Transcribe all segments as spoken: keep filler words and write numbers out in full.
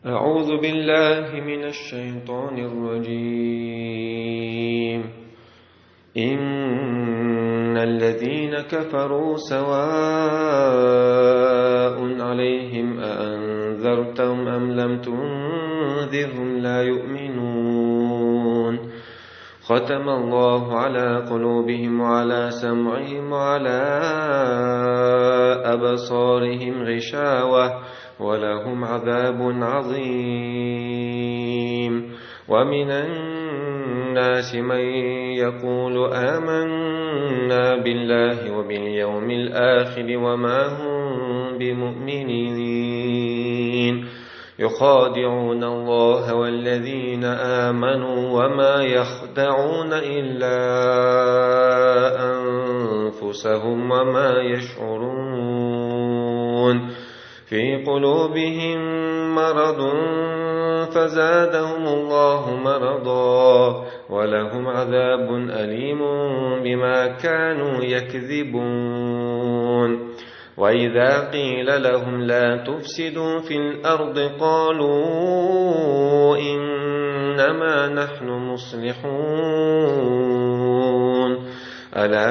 أعوذ بالله من الشيطان الرجيم. إن الذين كفروا سواء عليهم أأنذرتهم أم لم تنذرهم لا يؤمنون. ختم الله على قلوبهم وعلى سمعهم وعلى أبصارهم غشاوة ولهم عذاب عظيم. ومن الناس من يقول آمنا بالله وباليوم الآخر وما هم بمؤمنين. يخادعون الله والذين آمنوا وما يخدعون إلا أنفسهم وما يشعرون. في قلوبهم مرض فزادهم الله مرضا ولهم عذاب أليم بما كانوا يكذبون. وإذا قيل لهم لا تفسدوا في الأرض قالوا إنما نحن مصلحون. ألا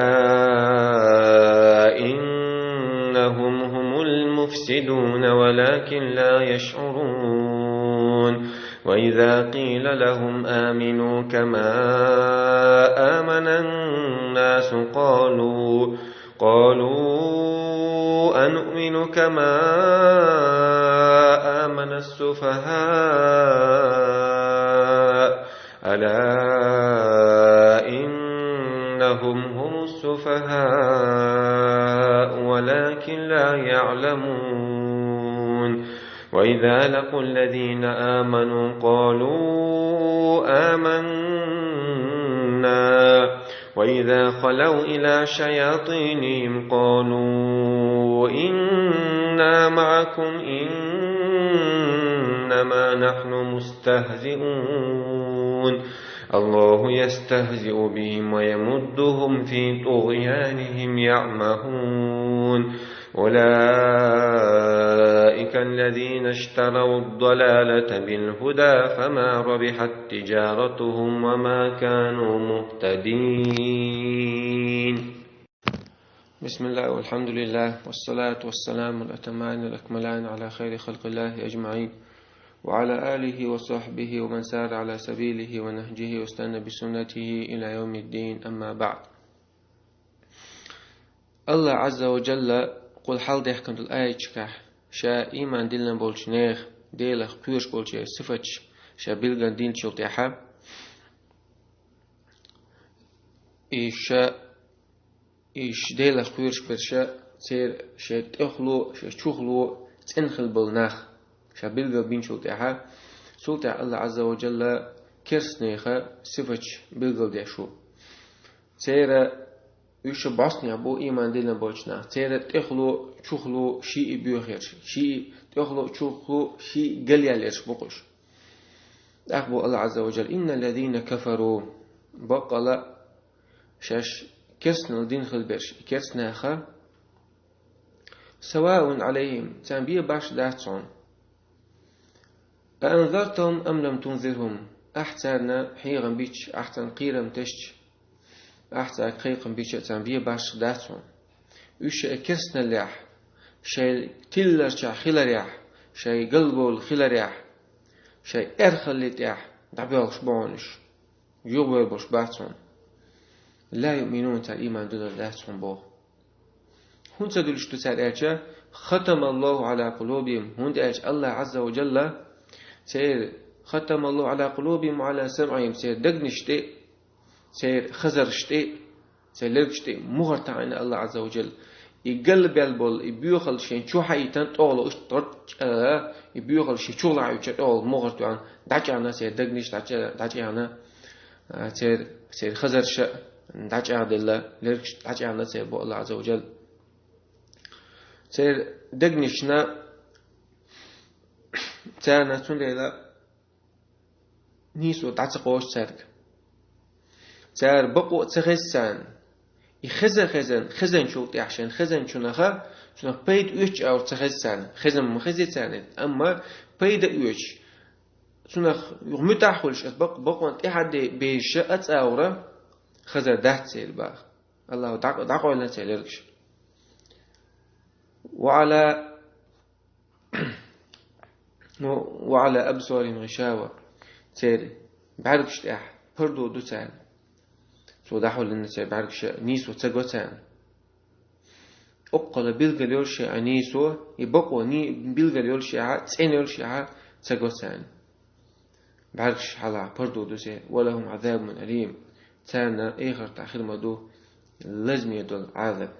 إنهم هم المفسدون ولكن لا يشعرون. وإذا قيل لهم آمنوا كما آمن الناس قالوا قالوا أنؤمن كما آمن السفهاء. ألا إنهم هم السفهاء ولكن لا يعلمون. وإذا لقوا الذين آمنوا قالوا آمنا وإذا خلوا إلى شياطينهم قالوا إنا معكم إنما نحن مستهزئون. الله يستهزئ بهم ويمدهم في طغيانهم يعمهون. أولئك الذين اشتروا الضلالة بالهدى فما ربحت تجارتهم وما كانوا مهتدين. بسم الله والحمد لله والصلاة والسلام الأتمان الأكملان على خير خلق الله أجمعين وعلى آله وصحبه ومن سار على سبيله ونهجه واستنى بسنته إلى يوم الدين، أما بعد. Аллах Азза ва Джалла кхул хьалдаьхкина долу аятчикахь ша ийман диллина болчу нехан Делах кхоьруш болчеран сифаташ ша билггал динчул тӀаьхьа, и ша, и ш-, Делах кхоьруш берш, церан шайн тӀехула, шайн чухула цӀена хилла болу нах ша билггал бинчул тӀаьхьа, цул тӀаьхьа Аллах Азза ва Джалла керстанехан сифаташ билггал деш ву. Церан уьш бӀостанехь бу ийман диллина болчу нах. Церан тӀехула, чухула шиъ боьхуш, шиъ тӀехула, чухула шиъ галъяьллерш бу-кх уьш. ТӀаккха боху Аллах Азза ва Джалла: «Инна ллазина кафару», баккъала шаьш керстанал дина хилла берш, и керстанаха, «саваун алейхим», царна бен башха дац хьуна. «Аанзартахум ам лам тунзирхум», ахь царна хьехам бича, ахь царна кхерам тесча, ахь цаьрга кхайкхам бича а царна бен башха дац хьуна. Уьш шайн керстаналлехь, шайн тилларчохь хиларехь, шайн галбовла хиларехь, шайн эрхалле тӀехь дӀабоьлхуш бу хьуна уьш. Юхабевр болуш бац хьуна. «Ла юъминун», цара ийман диллар дац хьуна боху. ХӀунда ца дуьлуш ду цара аьлча, «хатамаллаху ала кулубихим», хӀунда аьлча Аллах Азза ва Джалла церан, «хатамаллаху ала кулубихим ва ала самъихим», церан дегнаш тӀе, церан хазарш тӀе, церан лергаш тӀе мухӀар таӀийна Аллах Азза ва Джалла. И галбаьлла болу, и боьхалла шайн чу хьаийтина тӀехула уьш тӀорчӀа, и боьхалла шайн чу лахьуьйтуш тӀехула мухӀар тоьхна, дӀачӀагӀна церан дегнаш, дӀачӀа-, дӀачӀагӀна, а, церан, церан хазарша дӀачӀагӀделла, лергаш дӀачӀагӀна церан боху Аллах Азза ва Джалла. Церан дегнашна царна цундела нийсо дӀа ца кхочу цаьрга. Цара бакъо а ца хеза царна. И хеза-, хезан-, хезанчул тӀехь шайн хезанчунаха, цунах пайда оьцуш а ца хеза царна. Хезам ма хези царна, амма пайда оьцуш, Цунах юха муьтӀахь хуьлуш, аса бакъ-, бакъонна тӀаьхьа де-, безаш а цӀа вара, хазар дац церан баха. Аллахо дӀа-, дӀакъовлина церан лергаш. وعلى، وعلى أبصارهم غشاوة. Церан бӀаьргаш тӀехь пардо ду царна. Цо дӀахьуллина церан бӀаьргаш, нийсо ца го царна. Оккхала билгал йолуш а нийсо, и бакъо ни-, билгал йолуш а, цӀена йолуш а ца го царна. БӀаьргаш хьалха пардо ду церан. ولهم عذاب أليم. Царна эхартахь хир ма ду лазаме долу Ӏазаб.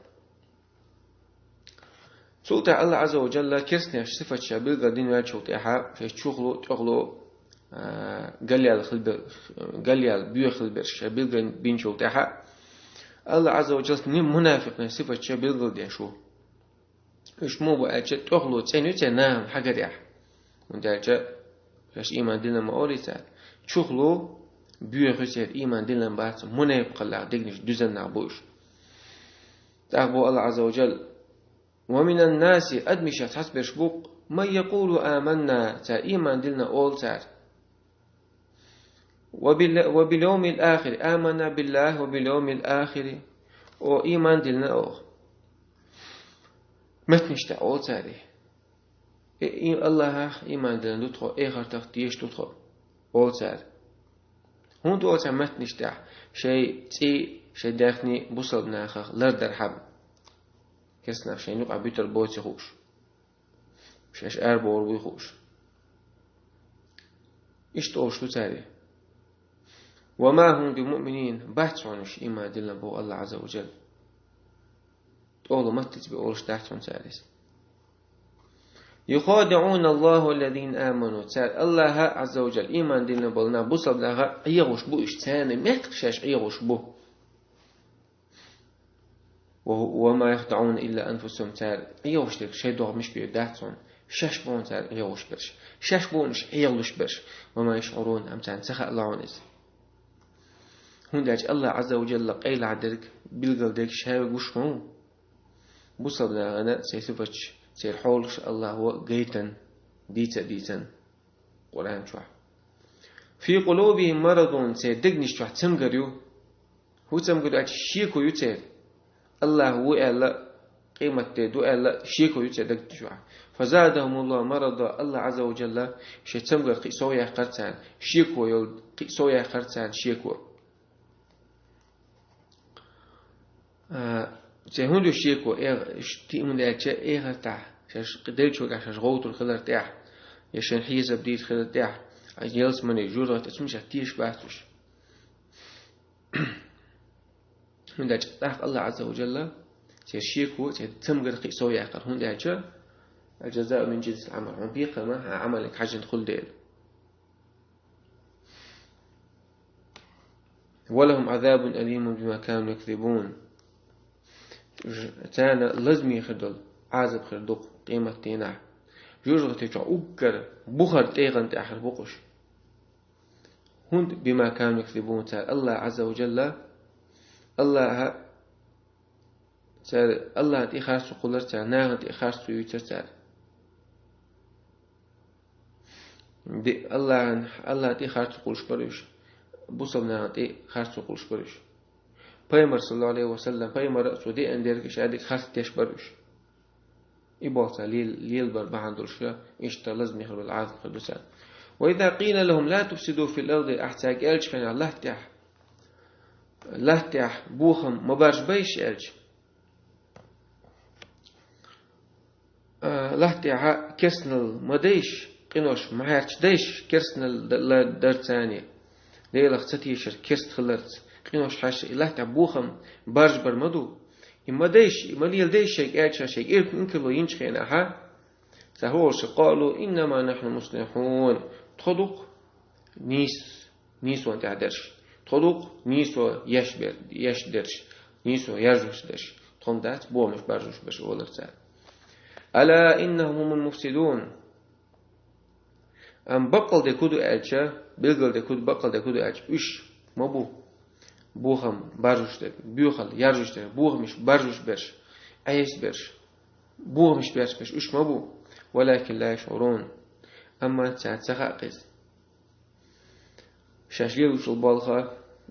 Цул тӀаьхьа Аллах Азза ва Джалла керстанех сифаташ билгал дина ваьллачул тӀаьхьа, шаьш чухло, тӀехло, а, галъял хилбе-, галъял боьха хилберш шаьш билгал бинчул тӀаьхьа, Аллах Азза ва Джалла ни-, мунафикъийн сифаташ билгал деш ву. Уьш муха бу аьлча, тӀехло цӀена ю церан нахана хьагарехь. ХӀунда аьлча, шаьш ийман диллина ма олий цара. Чухло боьха ю церан, ийман диллина бац, мунепакъаллех дегнаш дуьзна нах бу уьш. ТӀаккха боху Аллах Азза ва Джалла: ومن الناس, адамашца цхьаберш бу, من يقول آمنا, цара ийман диллина олу цара. وبال-، وباليوم الآخر, آمنا بالله وباليوم الآخر, о, ийман диллина оха. Меттанаш тӀехь олу цара и. И, и, Аллахах ийман диллина ду тхо, эхартах тешаш ду тхо, олу цара. ХӀунда олу цара меттанаш тӀехь, шайн цӀий, шайн даьхний бусалба нахах лардархьама? Керстанех шайна юкъахь буьтур боций хууш, шаьш арабовр буй хууш. Иштта олуш ду цара и. وما هم بمؤمنين, бац хьуна уьш ийман диллина боху Аллах Азза ва Джалла. ТӀехула маттаца бен олуш дац хьуна цара иза. يخادعون الله والذين آمنوا. Цара Аллаха Азза ва Джалла, ийман диллина болу нах, бусалба нах Ӏехуш бу уьш, царна меттах шаьш Ӏехуш бу. وما يخدعون إلا أنفسهم. Цара Ӏехуш дерг шайн догӀмаш бен дац хьуна. Шаьш бу хьуна цара Ӏехуш берш. Шаьш бу хьуна уьш Ӏехалуш берш. وما يشعرون, амма царна ца хаалахь хьуна иза. ХӀунда аьлча Аллах Азза ва Джалла къайлахь дерг, билгал дерг ша вегуш ма ву. Бусалба нахана церан сифаташ, церан хьолаш Аллахо гайтина, дийца а дийцина Къуръан чохь. في قلوبهم مرض, церан дегнаш чохь цамгар ю. ХӀун цамгар ю аьлча, шеко ю церан. Аллах ву аьлла, къематде ду аьлла, шеко ю церан дегнаш чохь. فزادهم الله مرضا, Аллах Азза ва Джалла шен цамгар кхин а сов яьккхира царна, шеко йолу кхин а сов яьккхира царна шеко. А, церан хӀунда ю шеко, э, ш-, ти-, хӀунда аьлча, эхартахь, шаьш деллачуьнгахь шаьш гӀовтур хилар тӀехь, я шайн хьесап дийр хилар тӀехь, а, ялсамане, жоьжахате, цунна шаьш тешаш бац уьш. ХӀунда аьлча тӀаккха Аллах Азза ва Джалла церан шеко, церан цамгар кхин а сов яьккхира. ХӀунда аьлча, الجزاء من جنس العمل, хьуна бекхам хьан Ӏамалга хьаьжжина хуьлу дела. ولهم عذاب أليم بما كانوا يكذبون. Ж-, царна лазаме хир долу Ӏазап хир ду-кх къематдийнахь. Жоьжахати чохь уггар бухара тӀегӀан тӀехь хир бу-кх уьш. ХӀунда, بما كانوا يكذبون, цара Аллах Азза ва Джалла, Аллаха, цара Аллахна тӀе харцо кхуллар цара, нахана тӀе харцо юьйцура цара. Де-, Аллахьан, Аллахьан тӀе харцо кхуллуш бара уьш. Бусалба нахана тӀе харцо кхуллуш бара уьш. Пайхамар, саллаллаху Ӏалайхи ва саллам, пайхамара а цо деана дерг, ша дерг харц деш бара уьш. И болх цара лел-, лелабар бахьана долуш, иштта лазаме хир долу Ӏазап хир ду царна. وإذا قيل لهم لا تفسدوا في الأرض, ахь цаьрга аьллачу хенахь, латта тӀехь, латта тӀехь бохам ма баржабайша аьлча, а, латта тӀехь керстанал ма дайша, къинош ма хьерчадайша, керстанал д-, ла-, дарца, Делах ца тешар керста хиларца, къинош хьаьрча, и латта тӀехь бохам баржабар ма ду. И ма дайша, и ма леладайша шайга аьлча, шайга ирпна инкарло йинчу хенахь, цара хӀун олуш: قالوا إنما نحن مصلحون. Тхо ду-кх нийс-, нийсонан тӀехь дерш. Тхо ду-кх нийсо еш бер-, еш дерш, нийсо яржош дерш. Тхо-м дац бохамаш баржош берш, олура цара. ألا إنهم هم المفسدون. Амма баккъалла дерг хӀун ду аьлча, билггал дерг хӀун ду, баккъалла дерг хӀун ду аьлча, уьш ма бу бохам баржош дерг, боьхалла яржош дерг, бохамаш баржош берш, Ӏеса берш, бохамаш беш берш уьш ма бу, ولكن لا يشعرون. Амма царна ца хаьа иза. шаьш лелаш йолу болх,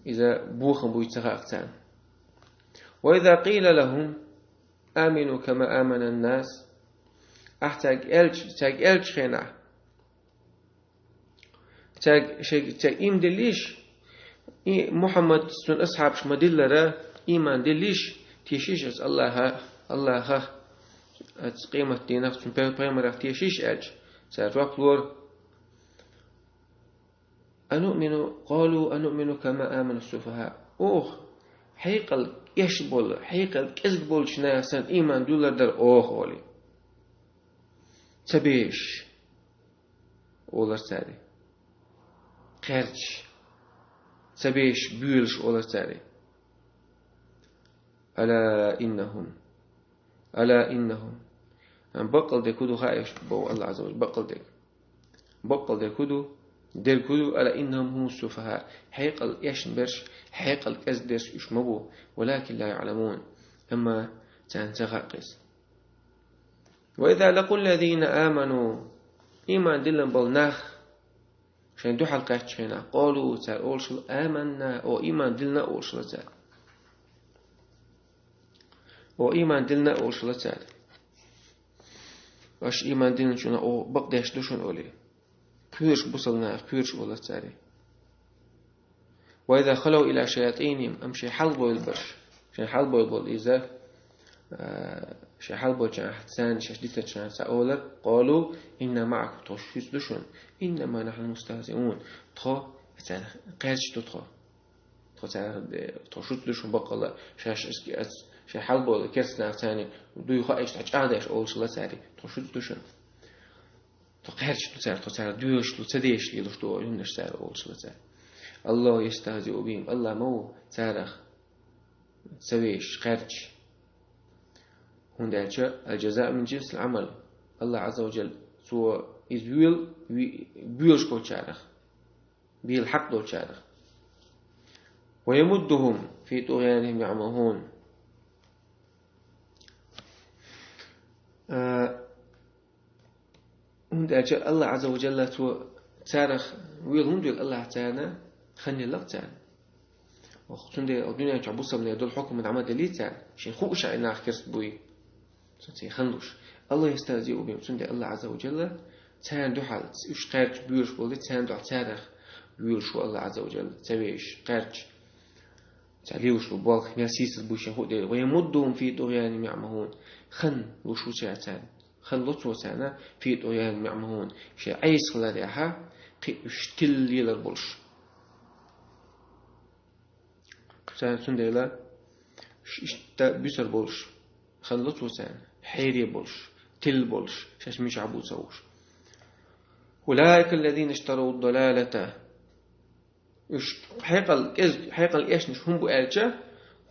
иза бохам буй ца хаьа царна. «وإذا قيل لهم آمنوا كما آمن الناس». Ахь цаьрга аьлча, цаьрга аьлча хенахь, цаьрга, шайга, цаьрга ийман диллийша, и Мухьаммад, цуьнан асхьабаш ма-диллара, ийман диллийша, тешийша аса Аллахьа, Аллахьах, аса къематдийнах, цуьнан пай-, пайхамарах тешийша аьлча, цара жоп лора: «أنؤمن، قالوا أنؤمن كما آمن السفهاء». Оха, хьекъал эшна болу, хьекъал кӀезиг болчу наха санна ийман дуьллур дара оха, олий. Ца безаш, олура цара. Кхерчаш. Ца безаш, боьлуш, олура цара. «ألا إنهم». «ألا إنهم». Баккъалла дерг хӀун ду хаьа шуна, боху Аллахь Ӏазза ва Жалла, баккъалла дерг. Баккъалла дерг хӀун ду? Дерг хӀун ду? «ألا إنهم هم السفهاء». Хьекъал эшна берш, хьекъал кӀезиг дерш уьш ма бу. «ولكن لا يعلمون». Амма царна ца хаьа иза. «وإذا لقوا الذين آمنوا». Ийман диллина болу нах шайна дуьхьал кхаьччу хенахь, «قالوا», цара олуш хилла: «آمنا», оха ийман диллина олуш хилла цара. Оха ийман диллина олуш хилла цара. Аша ийман диллинчунах оха бакъдеш ду шуна, олий. Кхоьруш бусалба нах, кхоьруш олура цара. «وإذا خلوا إلى شياطينهم», амма шайн хьалабевлла берш, шайн хьалабевлла болу иза, а, шайн хьалабевллачу хенахь царна, шаьш дитинчу хенахь цара олура: «قالوا إنا معكم», тхо шуьца ду шуна, «إنما نحن مستهزئون», тхо царах кхаьчна ду тхо. Тхо царах, э, тхо шуьца ду шуна баккъалла, шаьш аьс-, шайн хьалабевлла керста нах царна дуй хаийча, тхо чӀагӀдеш олуш хилла цара, тхо шуьца ду шуна. Тхо кхаьчна ду цара, тхо царах доьшуш ду, ца дезаш лелаш ду хӀуманаш цара олуш хилла цара. «الله يستهزئ بهم», Аллахь ма ву царах ца вешаш, кхаьчча. ХӀунда аьлча «الجزاء من جنس العمل». Аллахь Ӏазза ва Жалла, цо иза воьлу, ви-, боьлуш болчарах, бийла хьакъ долчарах. «ويمدهم في طغيانهم يعمهون». А, ХӀунда аьлча Аллахь Ӏазза ва Жалла, цо царах воьлу, хӀунда воьлу Аллахь царна, хан елла-кх царна. Оха цундела оха дуьнен чохь бусалбанийн долу хьукам дӀа ма деллий царна, шайн хууш а нах керста буй. Цуьнан церан хан луш. «الله يستهزئ بهم», цундела Аллахь Ӏазза ва Жалла царна дуьхьал, уьш кхаьчча боьлуш болу, царна дуьхьал царах воьлуш ву Аллахь Ӏазза ва Жалла, ца вешаш, кхаьчча. Цара лелаш болу болх мел сийсаз буй шайн хууш дела. «ويمدهم في طغيانهم يعمهون». Хан луш ву цара царна. Хан ло цо царна, «في طغيانهم يعمهون», шайн Ӏеса хиларехь, кхин уьш тилла лелар болуш. Царна цундела уьш иштта буьсур болуш, хан ло цо царна, хьере болуш, тилла болуш, шаьш мичахь бу ца хууш. «أولئك الذين اشتروا الضلالة». Уьш хьекъал кӀез-, хьекъал эшнаш хӀун бу аьлча,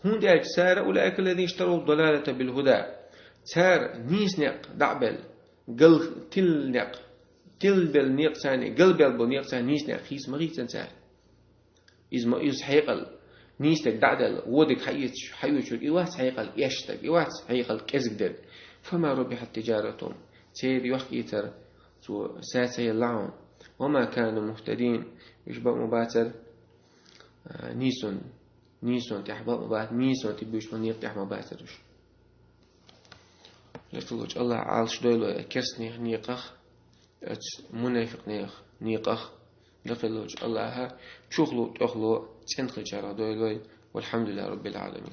хӀунда аьлча цара, «أولئك الذين اشتروا الضلالة بالهدى». Цара нийса некъ дӀа а белла, гал-, тилла некъ, тилла белла некъ царна, галбелла болу некъ царна нийса некъ хийца ма хийцина цара. Иза ма, иза хьекъал, нийса дерг дӀа а делла, вон дерг хьаэцаш, хьаоьцург и вац хьекъал эшна дерг, и вац хьекъал кӀезиг дерг. «فما ربحت تجارتهم». Церан йохк-эцар цо са ца елла хьуна. «وما كانوا مهتدين». Уьш бакъ ма бацара, а, нийсонан, нийсонан тӀехь бакъ ма бац-, нийсонан тӀе буьйцуш болу некъа тӀехь ма бацара уьш. Дакъалоцу Аллахь Ӏалаш дойла вай керстанех некъах, оцу мунафикънех некъах. Дакъалоцу Аллахьа чухло, тӀехуло, цӀена хилчарах дойла вай. والحمد لله رب العالمين.